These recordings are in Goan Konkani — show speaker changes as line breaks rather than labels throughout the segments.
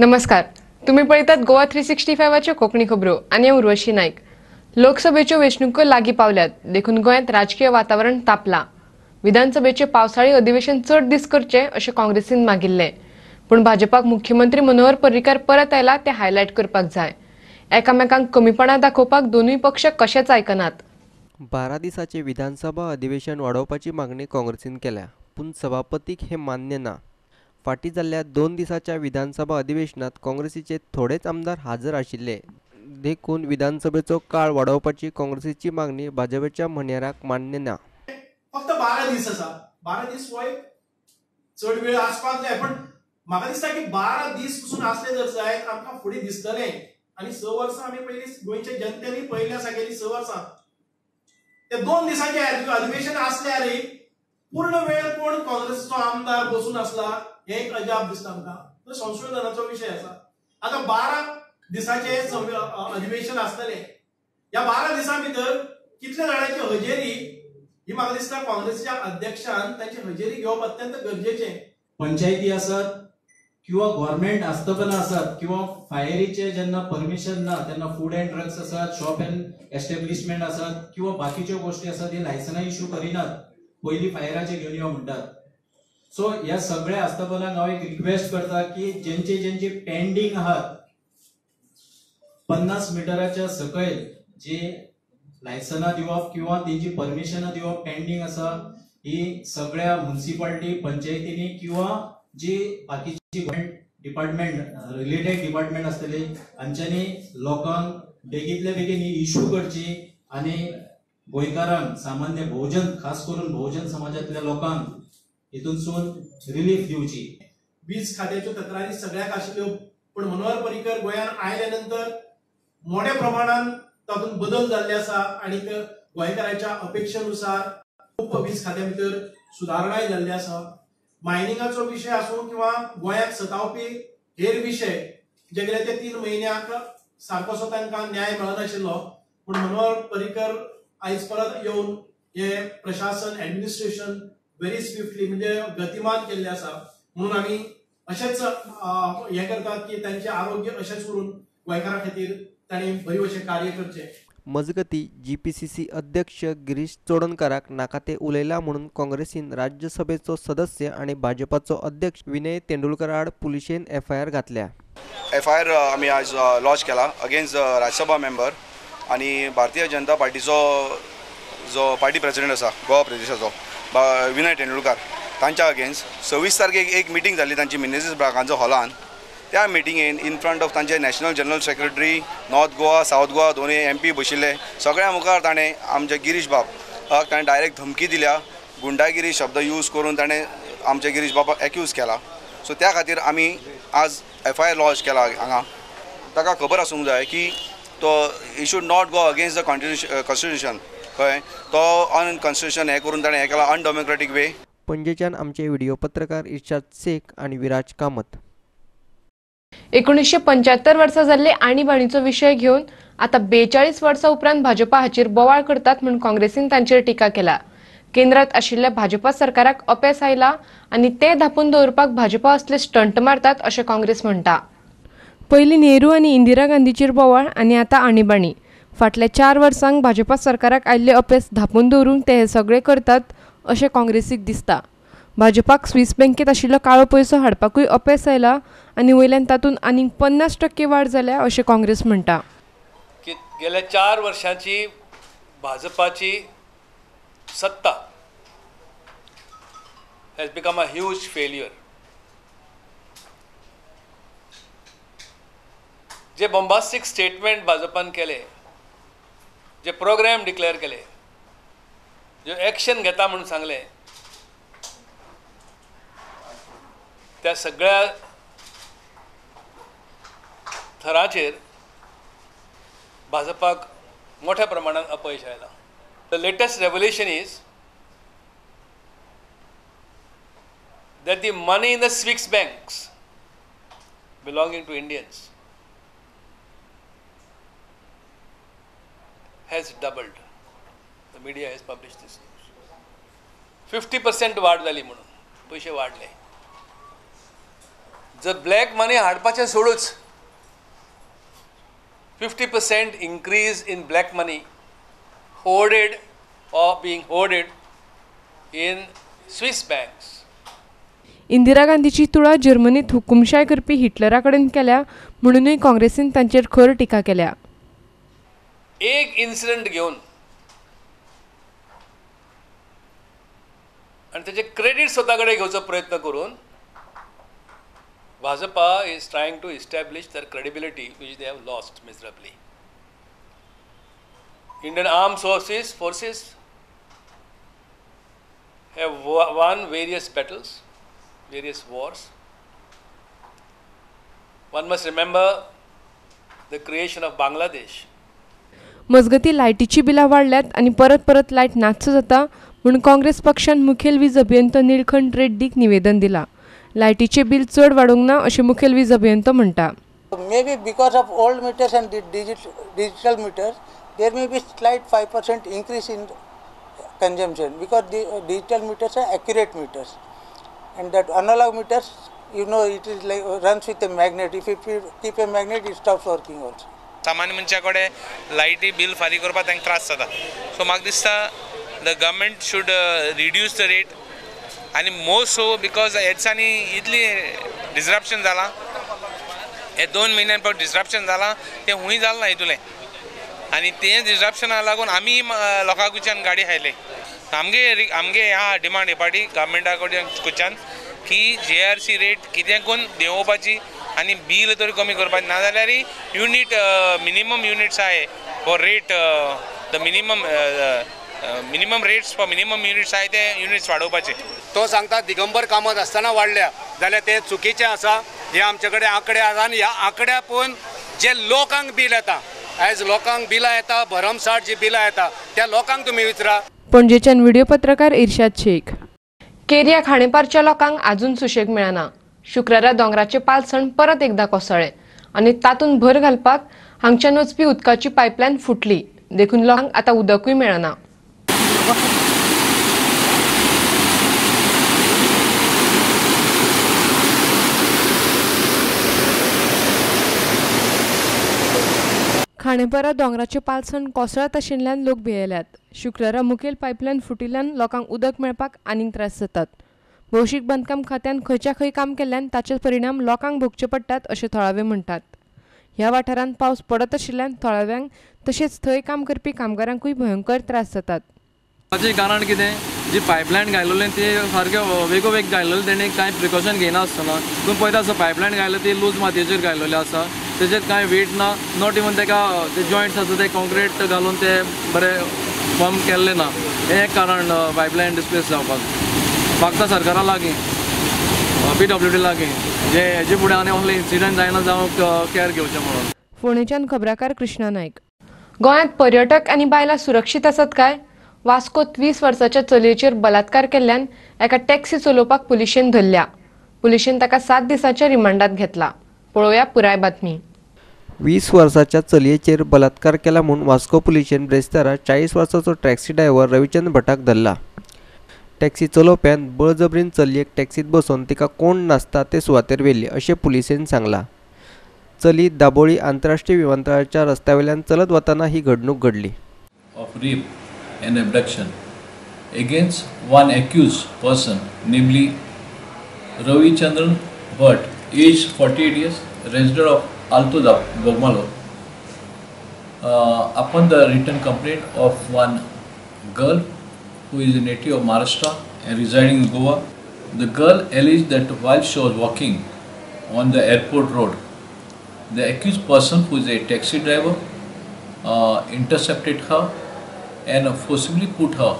नमस्कार, तुम्ही पळयतात गोवा 365 कोंकणी खबरो आनी हांव उर्वशी नायक। लोकसभेच्यो वेंचणुको लागीं पावल्यात देखून गोंयांत राजकीय वातावरण तापलां। विधानसभेचें पावसाळी अधिवेशन चड दीस करचें अशें काँग्रेसीन मागिल्लें, पूण भाजपाक मुख्यमंत्री मनोहर पर्रीकार परत आयला तें हायलायट करपाक जाय। एकामेकांक कमीपणा दाखोवपाक दोनूय पक्ष कशेच आयकनात।
12 दिसाचे विधानसभा अधिवेशन वाडोवपाची मागणी काँग्रेसीन केल्या, पूण सभापतीक हें मान्य ना। फाटीं जाल्ल्या 2 दिसाच्या विधानसभा अधिवेशनात काँग्रेसीचे थोडेच आमदार हाजर आशिल्ले, देखून विधानसभेचो काळ वाडोवपाची काँग्रेसीची मागणी भाजपाच्या म्हणयाराक मान्य ना।
फक्त 12 दीस आसा, 12 दीस हो एक चड वेळ आसपाक जाय, पण म्हाका दिसता की 12 दीस पसून आसले जर जायत आमकां फुडें दिसतलें। आनी 6 वर्सां आमी पयलीं गोंयच्या जनतेन पळयल्लें आसा, गेलीं 6 वर्सां ते 2 दिसांचें अधिवेशन आसल्यारय पूर्ण वेळ कोण काँग्रेसीचो आमदार बसून आसला हें एक अजाप दिसता आमकां। तो संशोधनाचो विशय आसा। आतां 12 दिसाचें अधिवेशन आसतलें, ह्या 12 दिसां भितर कितल्या जाणांची हजेरी ही म्हाका दिसता काँग्रेसीच्या अध्यक्षान तांची हजेरी घेवप अत्यंत गरजेचें।
पंचायती आसत किंवा गव्हर्मेंट आस्थापना आसत किंवा फायरीचे जेन्ना परमिशन ना तेन्ना फूड अँड ड्रग्स आसत, शॉप अँड एस्टॅब्लिशमेंट आसत किंवा बाकीच्यो गोष्टी आसत, हे लायसनां इश्यू करिनात, पयलीं फायराचे घेवन यो म्हणटात। सो ह्या सगळ्या आस्थापनांक हांव एक रिक्वेस्ट करता की जेंचे जेंचे पेंडींग आहात 50 मिटराच्या सकयल जे लायसनां दिवप किंवा तेंची परमिशनां दिवप पेंडींग आसा, ही सगळ्या म्युनिसिपालिटी पंचायतींनी किंवा जी बाकीची गव्हर्मेंट डिपार्टमेंट रिलेटेड डिपार्टमेंट आसतले हांच्यांनी लोकांक बेगींतल्या बेगीन ही इशू करची आनी गोंयकारांक सामान्य भोवजन, खास करून भोवजन समाजांतल्या लोकांक हितूनसून रिलीफ दिवची।
वीज खात्याच्यो तक्रारी सगळ्याक आशिल्ल्यो, पूण मनोहर पर्रीकर गोंयांत आयल्या नंतर मोठ्या प्रमाणान तातूंत बदल जाल्ले आसा आनी गोंयकारांच्या अपेक्षेनुसार खूब वीज खात्या भितर सुदारणाय जाल्ली आसा। मायनिंगाचो विशय आसूं किंवा गोंयाक सतावपी हेर विशय जे गेले ते 3 म्हयन्याक सारकोसो तांकां न्याय मेळनाशिल्लो, पूण मनोहर पर्रीकर आयज परत येवन हे प्रशासन एडमिनिस्ट्रेशन व्हेरी स्विफ्टली म्हणजे गतिमान केल्लें आसा। म्हणून आमी अशेंच हें करतात की तांचें आरोग्य अशेंच उरून गोंयकारां खातीर तांणी बरी अशें कार्य करचें।
मजगती जीपीसीसी अध्यक्ष गिरीश चोडणकाराक नाका ते उलयला म्हणून काँग्रेसीन राज्यसभेचो सदस्य आनी भाजपाचो अध्यक्ष विनय तेंडुलकर आड पुलिशेन एफआयआर घातल्या।
एफआयआर आमी आज लॉन्च केला अगेन्स्ट राज्यसभा मेंबर आनी भारतीय जनता पार्टीचो जो पार्टी प्रेसिडेंट आसा गोवा प्रदेशाचो विनय तेंडुलकार तांच्या अगेन्स्ट 26 तारखेक एक मिटींग जाली तांची मिनेझीस ब्रागांझा हॉलान। त्या मिटिंगेन इन फ्रंट ऑफ तांचे national general secretary, north Goa, south Goa दोनूय एमपी बशिल्ले, सगळ्या मुखार ताणें आमचे गिरीश बाब ताणें डायरेक्ट धमकी दिल्या, गुंडागिरी शब्द यूज करून ताणें आमचे गिरीश बाबाक एक्यूज केला। सो त्या खातीर आमी आज एफआयआर लॉन्च केला हांगा। ताका खबर आसूंक जाय की तो he should not go against the constitution, कळ्ळें, तो अनकॉन्स्टिट्युशन हें करून ताणें हें केलां अनडेमोक्रेटीक वे।
पणजेच्यान आमचे व्हिडिओ पत्रकार इर्शाद शेख आनी विराज कामत।
1975 वर्सा जाल्ले आणीबाणीचो विशय घेवन आतां 42 वर्सां उपरांत भाजपा हाचेर बोवाळ करतात म्हूण काँग्रेसीन तांचेर टिका केला। केंद्रात आशिल्ल्या भाजपा सरकाराक अपेस आयला आनी ते धांपून दवरपाक भाजपा असले स्टंट मारतात अशें काँग्रेस म्हणटा। पयलीं नेहरू आनी इंदिरा गांधीचेर बोवाळ आनी आतां आणीबाणी। फाटल्या 4 वर्सांक भाजपा सरकाराक आयिल्ले अपेस धांपून दवरूंक ते हे सगळे करतात अशें काँग्रेसीक दिसता। भाजपाक स्विस बँकेत आशिल्लो काळो पयसो हाडपाकूय अपेस आयला आनी वयल्यान तातूंत आनीक 50% वाड जाल्या अशें काँग्रेस म्हणटा।
की गेल्या 4 वर्षांची भाजपाची सत्ता has become a huge failure. J bombastic statement भाजपान केले, जे प्रोग्राम डिक्लेअर केले, जे एक्शन घेता म्हणून सांगले, त्या सगळ्या थराचेर भाजपाक मोठ्या प्रमाणात अपयश आयलां। The latest revelation is that the money in the Swiss banks belonging to Indians has doubled. The media has published this news. 50% वाढ जाली म्हणून पैसे वाढले। जर ब्लॅक मनी हाडपाचें सोडूच, 50% increase in black money hoarded or being hoarded in Swiss banks.
Indira गांधीची तुळा जर्मनीत हुकुमशाय करपी हिटलरा कडेन केल्या म्हणूनय काँग्रेसीन तांचेर खर टिका केल्या.
एक इन्सिडंट घेवन आनी तेजे क्रेडीट स्वता कडेन घेवचो प्रयत्न करून Bhajpa is trying to establish their credibility which they have lost miserably. Indian armed forces have won various battles, various wars. One must remember the creation of Bangladesh.
मजगती लायटीची बिलां वाडल्यात आनी परत परत लायट नाच्च जाता म्हूण काँग्रेस पक्षान मुखेल वीज अभियंतो निळखंठ रेड्डीक निवेदन दिलां. लायटीचे बिल चड वाडूंक ना अशें मुखेल वीज अभियंतो म्हणटा.
Maybe because of old meters and digital meters there may be slight 5% increase in consumption because the digital meters are accurate meters and that analog meters, you know, it is like runs with a magnet. If you keep a magnet, it stops working also.
सामान्य मनशा कडेन लायटी बिल फारीक करपाक तांकां त्रास जाता. सो म्हाका दिसता the government should reduce the rate आनी मोर सो because ह्या दिसांनी इतली डिसरप्शन जालां, हे 2 म्हयन्यान पळय डिसरप्शन जालां तें हुंय जालें ना हितूलें आनी तें डिसरप्शना लागून आमी लोकां कडच्यान गाडी हायले. आमगे आमगे ह्या डिमांड हे पाटी गव्हर्मेंटा कडच्यान की जे आर सी रेट कितें करून देंवोवपाची आनी बील तरी कमी करपाचें, नाजाल्यार युनीट मिनिमम युनिट्स आहाय for rate the minimum rates for minimum units आहाय ते युनिट्स वाडोवपाचे.
तो सांगता दिगंबर कामत आसतना वाडल्या जाल्यार तें चुकीचें आसा. हे आमचे कडेन आंकडे आसा आनी ह्या आंकड्या पळोवन जे लोकांक बील येता, आयज लोकांक बिलां येता, भरमसाठ जी बिलां येता त्या लोकांक तुमी विचारा.
पणजेच्यान व्हिडिओ पत्रकार इर्शाद शेख. केरिया खाणेपारच्या लोकांक आजून सुशेग मेळना. शुक्रारा दोंगराचे पालसण परत एकदा कोसळ्ळें आनी तातूंत भर घालपाक हांगच्यान वचपी उदकाची पायपलायन फुटली, देखून लोकांक आतां उदकूय मेळना. खाणेपारा दोंगराचे पालसण कोसळत आशिल्ल्यान लोक भियेल्यात. शुक्रारा मुखेल पायपलायन फुटिल्ल्यान लोकांक उदक मेळपाक आनीक त्रास जातात. भौशीक बांदकाम खात्यान खंयच्या खंय काम केल्ल्यान ताचे परिणाम लोकांक भोगचे पडटात अशें थळावे म्हणटात. ह्या वाठारांत पावस पडत आशिल्ल्यान थळाव्यांक तशेंच थंय काम करपी कामगारांकूय भयंकर त्रास जातात.
ताचें कारण कितें, जी पायपलायन घायलेली ती सारके वेगोवेग घायलेली, तेणी कांय प्रिकॉशन घेयनासतना तूं पळयता आसा पायपलायन घायल्या ती लूज मातयेचेर घायलेली आसा, तेजेर कांय वेट ना, not even ताका जे जॉयंट्स आसा ते कॉन्क्रीट घालून ते बरे फॉर्म केल्ले ना. हें एक कारण पायपलायन डिस्प्लेस जावपाक. मागता सरकारा लागीं, PWD लागीं, जे हेजे फुडें आनी असले इन्सिडंट जायना जावंक कॅर घेवचें म्हणून.
फोंडेच्यान खबराकार कृष्णा नायक. गोंयांत पर्यटक आनी बायलां सुरक्षीत आसात काय? वास्कोत 20 वर्साच्या चलयेचेर बलात्कार केल्ल्यान एका टॅक्सी चलोवपाक पुलिशेन धरल्या. पुलिशेन ताका 7 दिसांच्या रिमांडात घेतला. पळोवया पुराय बातमी.
20 वर्साच्या चलयेचेर बलात्कार केला म्हूण वास्को पुलिशेन ब्रेस्तारा 40 वर्साचो टॅक्सी ड्रायव्हर रविचंद्र भटाक धरला. टॅक्सी चलोवप्यान बळजबरीन चलयेक टॅक्सीत बसोवन तिका कोण नासता ते सुवातेर व्हेली अशें पुलिशेन सांगलां. चली दाबोळी आंतरराष्ट्रीय विमानतळाच्या रस्त्यावेल्यान चलत वतना ही घडणूक घडली.
Of rape and abduction against one accused person, namely Ravi Chandran Bhatt, age 48 years, resident of Alto Bogmalo, upon the written complaint of one girl who is a native of Maharashtra and residing in Goa. The girl alleged that while she was walking on the airport road, the accused person, who is a taxi driver, intercepted her and forcibly put her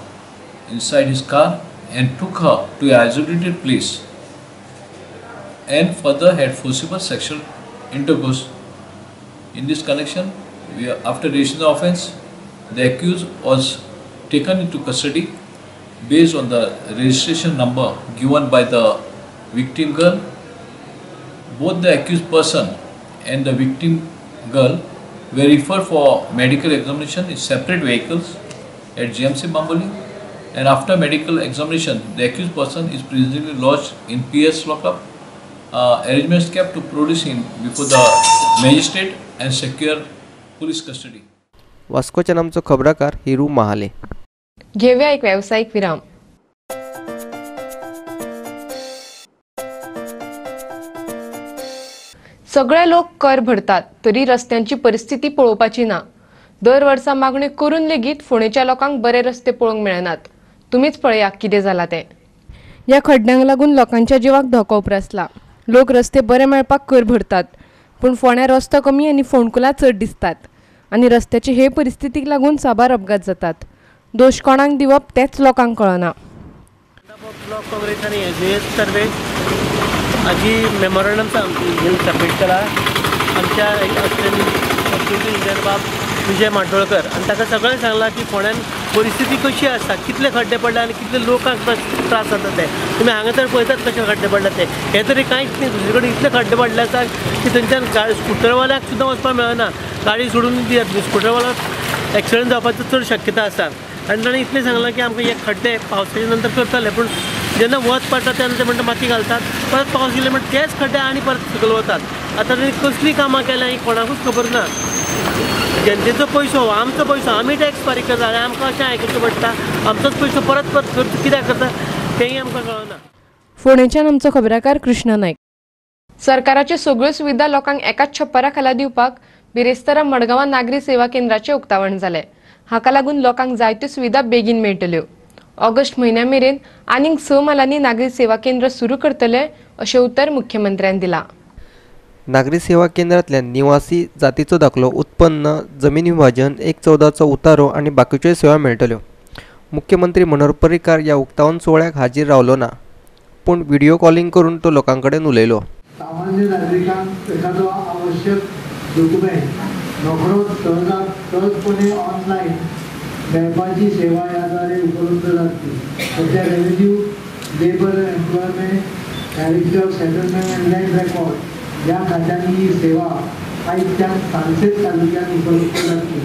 inside his car and took her to an isolated place and further had forcible sexual intercourse. In this connection, after registration of the offence, the accused was taken into custody based on the registration number given by the victim girl. Both the accused person and the victim girl were referred for medical examination in separate vehicles at GMC Bambolim, and after medical examination, the accused person is presently lodged in PS lockup arrangements kept to produce him before the magistrate and secure police custody.
वास्कोच्यान आमचो खबराकार हिरू महाले.
घेऊया एक व्यावसायिक विराम. सगळे लोक कर भरतात तरी रस्त्यांची परिस्थिती पळोवपाची ना. दर वर्सा मागणी करून लेगीत फोंडेच्या लोकांक बरे रस्ते पळोवंक मेळनात. तुमीच पळया कितें जाला तें. ह्या खड्ड्यांक लागून लोकांच्या जिवाक धोको उप्रासला. लोक रस्ते बरे मेळपाक कर भरतात पूण फोंड्यार रस्तो कमी आनी फोंडकुलां चड दिसतात आनी रस्त्याचे हे परिस्थितीक लागून साबार अपघात जातात. दोश कोणाक दिवप तेंच लोकांक कळना.
ब्लॉक काँग्रेस आनी एस तर्फे हाजी मेमोरंडम सबमीट केला आमच्या एक्झिक्युटीव इंजिनियर बाब विजय मांडोळकर आनी ताका सगळ्यांक सांगलां की फोंड्यान परिस्थिती कशी आसा, कितले खड्डे पडले आनी कितले लोकांक त्रास जाता ते. तुमी हांगा तर पळयतात कशे खड्डे पडले ते, हे तरी कांयच न्ही, दुसरे कडेन इतले खड्डे पडले आसा की थंयच्यान स्कुटरवाल्याक सुद्दां वचपाक मेळना, गाडी सोडून दियात, स्कुटरवाल्याक एक्सिडंट जावपाची चड शक्यता आसा. आनी ताणें इतलें सांगलां की आमकां हे खड्डे पावसाच्या नंतर करतले, पूण जेन्ना वत पडटा तेन्ना ते म्हणटा माती घालतात, परत पावस गेले म्हणटा तेच खड्डे आनी परत सकयल वतात. आतां ताणें कसलीं कामां केल्यां ही कोणाकूच खबर ना. जनतेचो पयसो, आमचो पयसो, आमी टॅक्स फारीक करता आनी आमकां अशें आयकुचें पडटा, आमचोच पयसो परत परत खर्च कित्याक करता तेंय आमकां कळना.
फोंडेच्यान आमचो खबराकार कृष्णा नायक. सरकाराच्यो सगळ्यो सुविधा लोकांक एकाच छप्परा खाला दिवपाक बिरेस्तारा मडगांवां नागरी सेवा केंद्राचें उक्तावण जालें. हाका लागून लोकांक जायत्यो सुविधा बेगीन मेळटल्यो. ऑगस्ट म्हयन्या मेरेन आनीक 6 म्हालांनी नागरी सेवा केंद्र सुरू करतले अशें उतर मुख्यमंत्र्यान दिलां.
नागरी सेवा केंद्रांतल्यान निवासी जातीचो दाखलो, उत्पन्न, जमीन विभाजन, 1/14चो उतारो आनी बाकीच्योय सेवा मेळटल्यो. मुख्यमंत्री मनोहर पर्रीकार ह्या उक्तावण सुवाळ्याक हाजीर रावलो ना, पूण व्हिडियो कॉलिंग करून तो लोकां कडेन उलयलो.
सामान्य नागरिकांक एखादो आवश्यक डॉक्युमेंट रोखडोच सहजपणे ऑनलायन मेळपाची सेवा ह्या द्वारे उपलब्ध जातली. सध्या revenue, labour employment, director of settlement and land record ह्या खात्यांनी ही सेवा आयच्यान सालसेत तालुक्यात उपलब्ध जातली.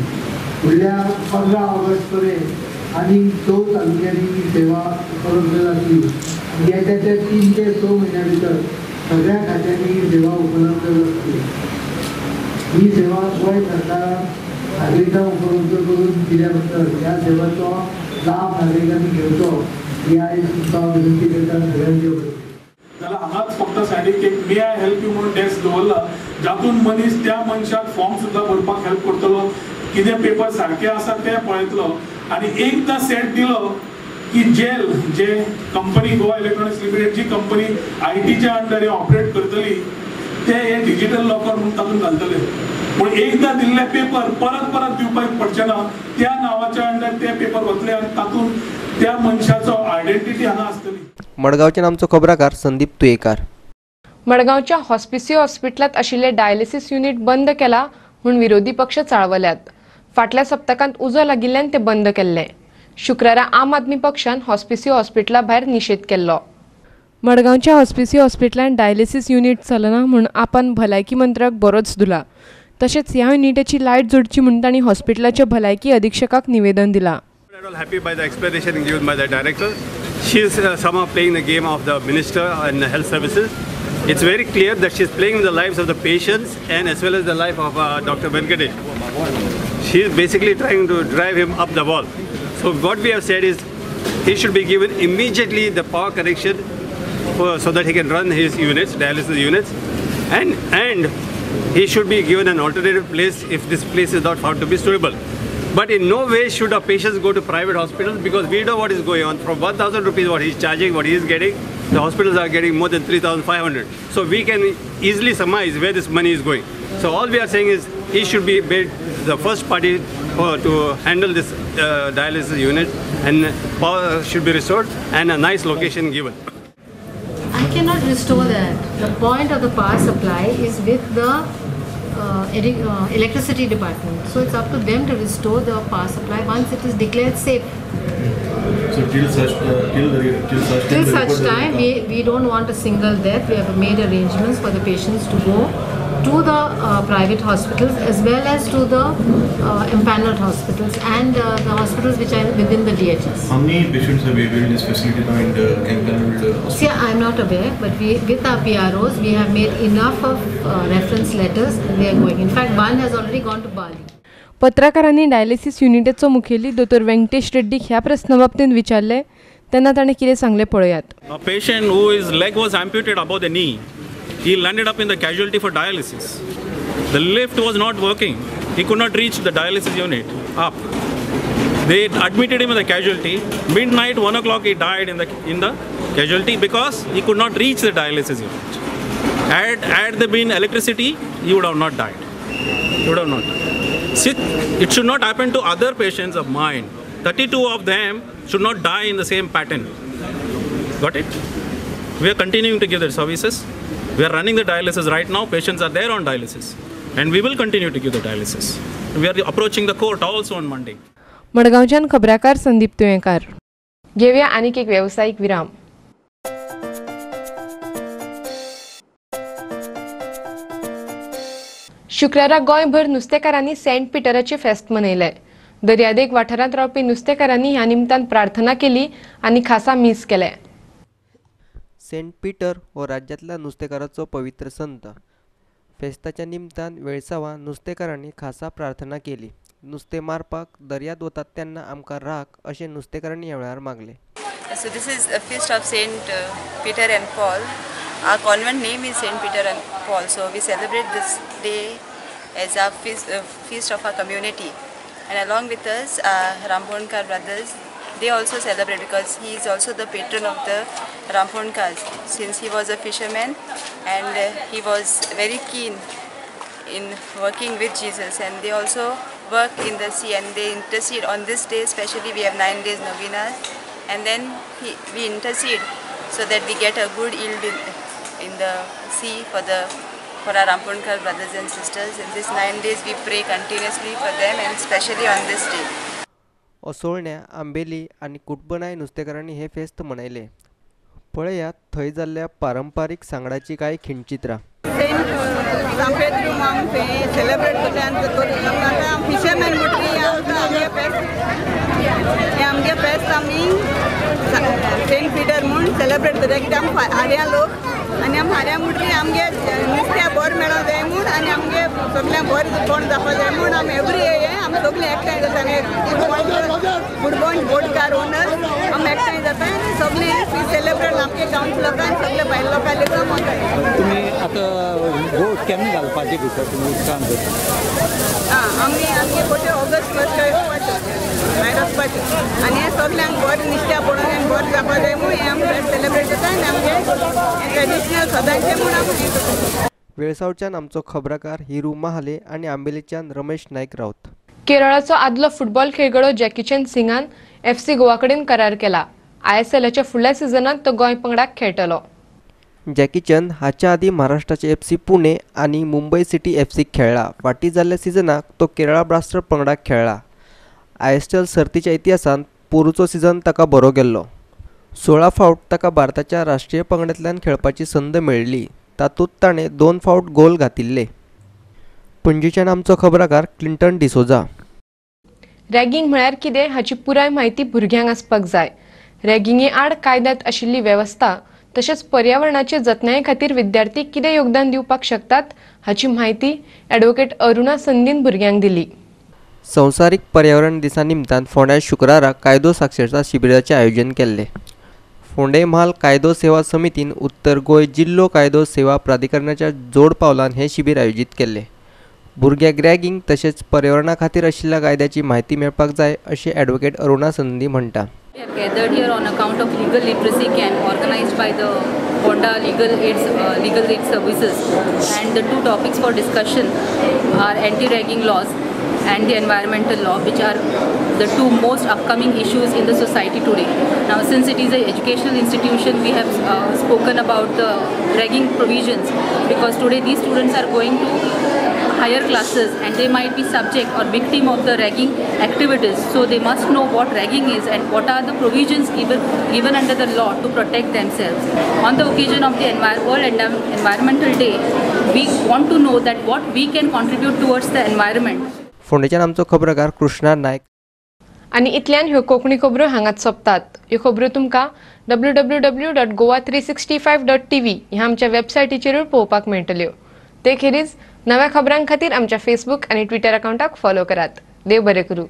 फुडल्या 15 ऑगस्ट पर्यंत आनीक 4 तालुक्यांनी ही सेवा उपलब्ध जातली. येत्या त्या 3 ते 6 म्हयन्या भितर सगळ्या खात्यांनी ही सेवा उपलब्ध जातली. ही सेवा गोंय सरकारान नागरिकांक उपलब्ध करून दिल्या बद्दल ह्या सेवाचो लाभ नागरिकांनी घेवचो ही आयज तुमकां विनंती करता सगळ्यांचे वतीन.
जाल्यार हांगाच फक्त सायडीक एक मे I help you म्हणून डेस्क दवरला, जातून मनीस त्या मनशाक फॉर्म सुद्दां भरपाक हेल्प करतलो, कितें पेपर सारके आसा ते पळयतलो आनी एकदां सेट दिलो की जेल जे कंपनी गोवा इलेक्ट्रॉनिक्स लिमिटेड जी कंपनी आयटीच्या अंडर हे ऑपरेट करतली ते हे डिजिटल लॉकर म्हणून तातूंत घालतले. पूण एकदां दिल्ले पेपर परत परत दिवपाक पडचे ना, त्या नांवाच्या अंडर ते पेपर वतले आनी तातूंत त्या मनशाचो आयडेंटिटी हांगा आसतली.
मडगांवच्यान आमचो खबराकार संदीप तुयेकार.
मडगांवच्या हॉस्पिसियो हॉस्पिटलांत आशिल्लें डायलिसीस युनिट बंद केला म्हूण विरोधी पक्ष चाळवल्यात. फाटल्या सप्तकांत उजो लागिल्ल्यान ते बंद केल्ले. शुक्रारा आम आदमी पक्षान हॉस्पिसियो हॉस्पिटला भायर निशेध केल्लो. मडगांवच्या हॉस्पिसियो हॉस्पिटलांत डायलिसीस युनिट चलना म्हूण आपण भलायकी मंत्र्याक बरोच धुला. तशेंच ह्या युनिटाची लायट जोडची म्हूण तांणी हॉस्पिटलाच्या भलायकी अधीक्षकाक निवेदन दिलां.
Happy by the explanation given by the director. She is somehow playing the game of the minister and the health services. It's very clear that she is playing with the lives of the patients and as well as the life of Dr. Venkatesh. She is basically trying to drive him up the wall. So what we have said is he should be given immediately the power connection so that he can run his units, dialysis units, and he should be given an alternative place if this place is not found to be suitable. But in no way should our patients go to private hospitals, because we know what is going on. From 1,000 rupees what he is charging, what he is getting, the hospitals are getting more than 3,500. So we can easily surmise where this money is going. So all we are saying is he should be made the first party to handle this dialysis unit, and power should be restored and a nice location given.
I cannot restore that. The point of the power supply is with the electricity department. So it's up to them to restore the power supply once it is declared safe.
So till such time,
we don't want a single death. We have made arrangements for the patients to go to the private hospitals as well as to the empaneled hospitals and the hospitals which are within the DHS.
How many patients have availed this facility now in the empaneled hospitals?
See, I am not aware, but we, with our PROs, we have made enough of reference letters and they are going. In fact, one has already gone to Bali.
पत्रकारांनी डायलिसिस युनिटाचो मुखेली दोतोर वेंकटेश रेड्डीक ह्या प्रस्ना बाबतींत विचारले तेन्ना ताणें कितें सांगलें पळयात.
A patient who his leg was amputated above the knee, he landed up in the casualty for dialysis. The lift was not working. He could not reach the dialysis unit up. They admitted him in the casualty. Midnight, 1 o'clock, he died in the casualty because he could not reach the dialysis unit. Had there been electricity, he would have not died. He would have not died. See, it should not happen to other patients of mine. 32 of them should not die in the same pattern. Got it? We are continuing to give their services. We are running the dialysis right now. Patients are there on dialysis. And we will continue to give the dialysis. We are approaching the court also on Monday.
मडगांवच्यान खबराकार संदीप तुयेंकार. घेवया आनीक एक वेवसायीक विराम. शुक्रारा गोंयभर नुस्तेकारांनी सेंट पिटराचे फेस्त मनयले. दर्यादेग वाठारांत रावपी नुस्तेकारांनी ह्या निमतान प्रार्थना केली आनी खासा मीस केले.
सेंट पीटर हो राज्यांतल्या नुस्तेकाराचो पवित्र संत. फेस्ताच्या निमतान वेळसांवां नुस्तेकारांनी खासा प्रार्थना केली. नुस्तें मारपाक दर्यांत वतात तेन्ना आमकां राख अशें नुस्तेकारांनी ह्या वेळार मागलें.
So this is a feast of Saint Peter and Paul. Our convent name is Saint Peter and Paul, so we celebrate this day as our feast of our community. And along with us, Ramponkar brothers, they also celebrate because he is also the patron of the Ramponkars, since he was a fisherman and he was very keen in working with Jesus, and they also work in the sea and they intercede on this day especially. We have 9 days novenas, and then we intercede so that we get a good yield in the sea for our Ramponkar brothers and sisters. In these 9 days we pray continuously for them, and especially on this day.
असोळण्या, Ambelim आनी कुटबणाय नुस्तेकारांनी हे फेस्त मनयले. पळयात थंय जाल्ल्या पारंपारीक सांगडाची कांय खिणचित्रां.
सेलिब्रेट करता आनी फिशरमॅन म्हणटकीर हें आमगे फेस्त आमी सेंट पिटर म्हूण सेलिब्रेट करता, कित्याक आमी हार्या लोक आनी आमी हार्या म्हणटकीर आमगे नुस्त्या बरें मेळोंक जाय म्हूण आनी आमगे सगळ्यांक बरें कोण जावपाक जाय म्हूण आमी एवरी हें आमी सगळीं एकठांय जाता. कुटबण बोटकार ओनर आमी एकठांय जाता आनी सगळीं सेलिब्रेट आमगे गांवच्या लोकांक सगळे भायल्या लोकांक लेगीत मनयता.
तुमी आतां बोट केन्ना घालपाची भितर तुमी उदकांत?
आमी आमगे बोटे ऑगस्ट 1 वचपाचें, भायर वचपाचें आनी हें सगळ्यांक बरें निश्ठा पडून आनी बरें जावपाक जाय म्हूण हें आमी सेलिब्रेट करता आनी आमगे ट्रेडिशनल सदांचें म्हूण आमी हें करता.
वेळसांवच्यान आमचो खबराकार हिरू महाले आनी आंबेलीच्यान रमेश नायक राऊत.
केरळाचो आदलो फुटबॉल खेळगडो जॅकीचंद सिंगान FC Goa कडेन करार केला. ISLच्या फुडल्या सिजनांत तो गोंय पंगडाक खेळटलो.
जॅकीचंद हाच्या आदीं महाराष्ट्राचे FC Pune आनी मुंबय सिटी FC खेळ्ळा. फाटीं जाल्ल्या सिजनाक तो केरळा ब्लास्टर पंगडाक खेळ्ळा. ISL सर्तीच्या इतिहासांत पोरूचो सिजन ताका बरो गेल्लो. 16 फावट ताका भारताच्या राष्ट्रीय पंगडांतल्यान खेळपाची संद मेळ्ळी. तातूंत ताणें 2 फावट गोल घातिल्ले. पणजेच्यान आमचो खबराकार क्लिंटन डिसोजा.
रॅगिंग म्हळ्यार कितें हाची पुराय म्हायती भुरग्यांक आसपाक जाय. रॅगिंगे आड कायद्यांत आशिल्ली वेवस्था तशेंच पर्यावरणाचे जतनाये खातीर विद्यार्थी कितें योगदान दिवपाक शकतात हाची म्हायती ॲडव्होकेट अरुणा संदीन भुरग्यांक दिली.
संवसारीक पर्यावरण दिसा निमतान फोंड्या शुक्रारा कायदो साक्षरता शिबिराचें आयोजन केल्लें. फोंडें म्हाल कायदो सेवा समितीन उत्तर गोंय जिल्लो कायदो सेवा प्राधिकरणाच्या जोड पावलान हें शिबीर आयोजीत केल्लें. भुरग्यांक रॅगिंग तशेंच पर्यावरणा खातीर आशिल्ल्या कायद्याची म्हायती मेळपाक जाय अशें ॲडव्होकेट अरुणा संदी म्हणटा.
We have gathered here on account of legal literacy camp organized by the Ponda Legal Aid Services, and the two topics for discussion are anti-ragging laws and the environmental law, which are the two most upcoming issues in the society today. Now, since it is an educational institution, we have spoken about the ragging provisions, because today these students are going to higher classes and they might be subject or victim of the ragging activities. So they must know what ragging is and what are the provisions given under the law to protect themselves. On the occasion of the World Environmental Day, we want to know that what we can contribute towards the environment.
फोंडेच्यान आमचो खबरकार कृष्णा नायक.
आनी इतल्यान ह्यो कोंकणी खबरो हांगाच सोंपतात. ह्यो खबरो तुमकां www.goa365.tv ह्या आमच्या वेबसायटीचेरूय पळोवपाक मेळटल्यो. ते खेरीज नव्या खबरां खातीर आमच्या फेसबूक आनी ट्विटर अकावंटाक फॉलो करात. देव बरें करूं.